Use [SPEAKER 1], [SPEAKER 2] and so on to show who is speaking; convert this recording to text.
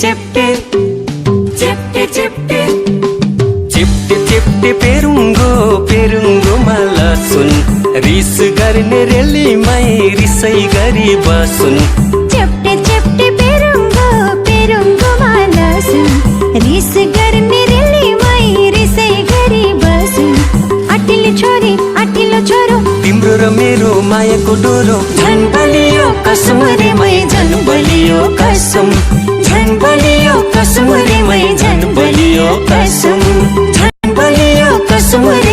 [SPEAKER 1] चेप्टे चेप्टे चेप्टे चेप्टे चेप्टे पेरुङ्गो पेरुङ्गो माला सुन रिस गर्ने रेलीमै रिसै गरी बसुन
[SPEAKER 2] चेप्टे चेप्टे पेरुङ्गो पेरुङ्गो माला सुन रिस गर्ने रेलीमै रिसै गरी बसुन अटिलो छोरी अटिलो छोरो
[SPEAKER 1] तिम्रो र मेरो मायाको डोरो झन बलियो कसम रे मै झन बलियो कसम झन बलियो कसम रे मै झन बलियो कसम झन बलियो कसम रे